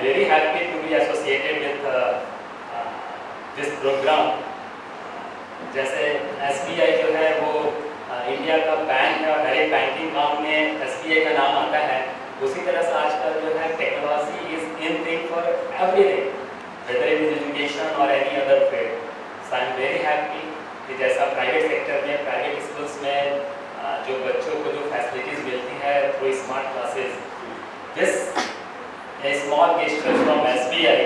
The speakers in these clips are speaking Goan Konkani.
very happy to be associated with this program. जैसे SBI जो है वो इंडिया का बैंक है और हर एक बैंकिंग काम में SBI का नाम आता है, उसी तरह से आजकल जो है technology is in thing for everything, whether it is education or any other field. So I am very happy कि जैसा प्राइवेट सेक्टर में, प्राइवेट स्कूल्स में जो बच्चों को जो फैसिलिटीज़ मिलती है through smart classes, this a small gesture from SBI,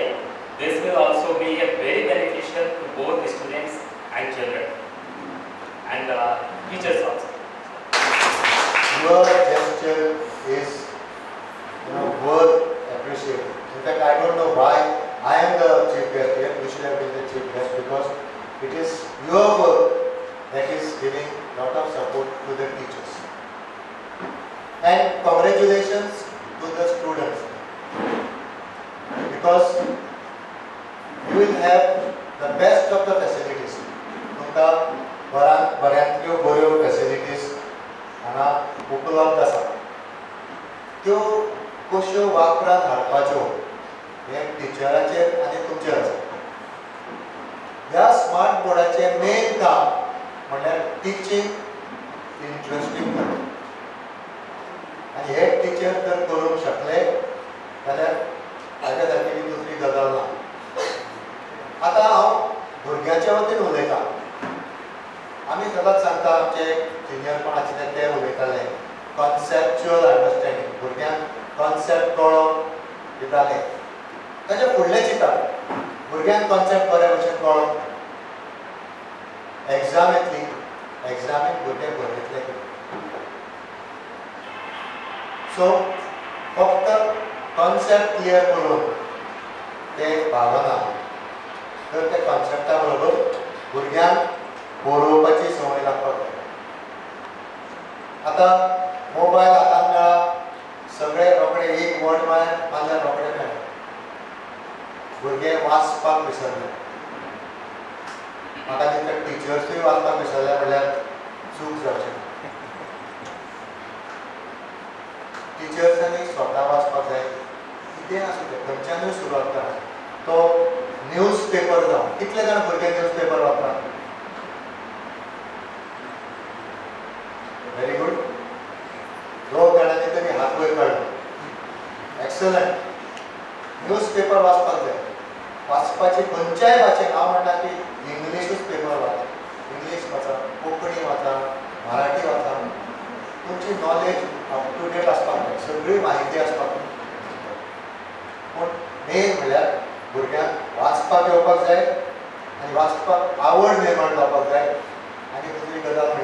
this will also be a very beneficial to both students and children and teachers also. Your gesture is, worth appreciating. In fact, I don't know why I am the chief guest here. You should have been the chief guest because it is your work that is giving lot of support to the teachers. And congratulations to the students, because you will have the best of the facilities. तुमकां बऱ्यांतल्यो बऱ्यो फॅसिलिटीज हांगा उपलब्ध आसा. त्यो कश्यो वापरांत हाडपाच्यो हें टिचराचेर आनी तुमचेर आसा. ह्या स्मार्ट बोर्डाचें मेन काम म्हणल्यार टिचींग इंट्रस्टींग करप. आनी हे टिचर जर करूंक शकले जाल्यार ताच्या सारकी दुसरी गजाल ना. आतां हांव भुरग्याच्या वतीन उलयतां. आमी सदांच सांगता, आमचे सिनियर कोण आशिल्ले ते उलयताले कॉन्सेप्च्युअल अंडरस्टँडींग. भुरग्यांक कॉन्सेप्ट कळ्ळो दिताले, ताच्या फुडलें चिंता. भुरग्यांक कॉन्सेप्ट बऱ्या भशेन कळ्ळो, एग्जाम येतली, एग्जामीक भुरगे बरयतले. सो फक्त कॉन्सेप्ट क्लियर करून ते भागना, तर त्या कॉन्सेप्टा बरोबर भुरग्यांक बरोवपाची संवय लागपाक जाय. आतां मोबायल हातान मेळ्ळा, सगळे रोखडे एक वर्ड मारल्यार रोखडे मेळ्ळा. भुरगे वाचपाक विसरले. म्हाका दिसता टिचर्सूय वाचपाक विसरले म्हणल्यार चूक जावची. टिचर्सांनी स्वता वाचपाक जाय. कितें आसूं तें, खंयच्यानूय सुरवात करा. तो न्यूज पेपर जावं, कितले जाण भुरगे न्यूज पेपर वापरात? व्हेरी गुड, दोग जाणांनी तरी हात वयर काडलो. एक्सलंट. न्यूज पेपर वाचपाक जाय. वाचपाची खंयच्याय भाशेन, हांव म्हणटा की इंग्लिशूच पेपर वाचा, इंग्लीश वाचा, कोंकणी वाचा, मराठी वाचा. तुमची नॉलेज अप टू डेट आसपाक जाय, सगळी म्हायती आसपाक जाय. पूण मेन म्हणल्यार भुरग्यांक वाचपाक येवपाक जाय आनी वाचपाक आवड निर्माण जावपाक जाय. आनी दुसरी गजाल